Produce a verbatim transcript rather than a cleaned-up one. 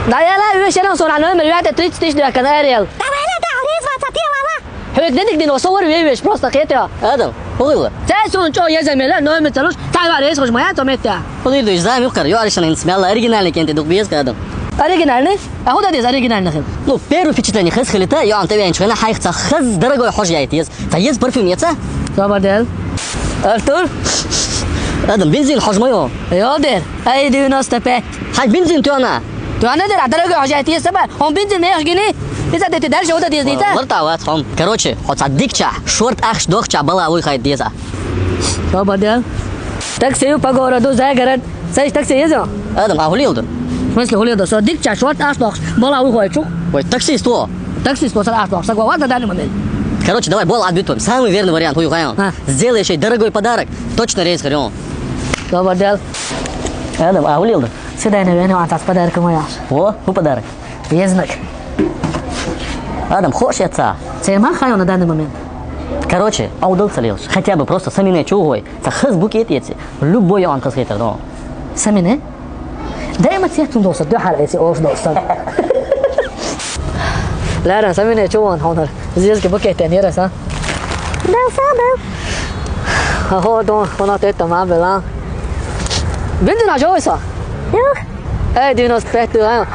ДӀаяла, вешан сона номер вятэ тридцать тысяч дехкан Ариэл. Давай, давай, резва цапи, вала. Хьёг дедик дин, осо вар ве веш, просто хетё. Адам, хугила. Цай сон чо еза мела, номер цалуш, цай вар ез хош моя, то метя. Хугила, душ, зам юкар, ё аришан ин смела, оригинальный кенте дух без, Адам. Оригинальный? А куда дез оригинальный хил? Ну, первое впечатление, хыз хилита, ё анте вен чхена, хайх ца хыз дорогой хош яйт ез. Та ез парфюм еца? Собадел. Артур? Адам, бензин хош моё. Ё дер, ай девяносто пять. Хай бензин тёна. Тёна дер, а дорогой хош яйт ез саба. Он бензин мех гини. Иза дете дальше, вот это ез нита. Лар та ват хом. Короче, хоца дикча, шорт ахш дохча, бала уй хайт деза. Собадел. Такси по городу, за город. Сай такси езо? Адам, а хулил ду? В смысле хулил ду? Со дикча, шорт ахш дохч, бала уй хой чух. Ой, таксист во. Таксист во, сар ахш дохч. Сагва, вот на данный момент. Короче, давай, бол отбит. Самый верный вариант, хуй хайон. А. Сделай ещё дорогой подарок. Точно рейс хрен. Собадел. Адам, а хулил ду? Сюда не вену, а так подарок мой. Во, ху подарок. Езнак. Адам, хош яца. Цема хайо на данный момент. Короче, аудал цалилш. Хотя бы просто самине чугой. Ца хыз букет ети. Любой он хыз хетер, но. Самине? Дай ма цех тун доса, дэ хар эси ош доса. Лара, самине чугон хонор. Зезге букет тен ераса. Да, са, да. Хо, дон, хона тетта ма бела. Бензин а жойса? Ё. Эй, девяносто пять ты, а?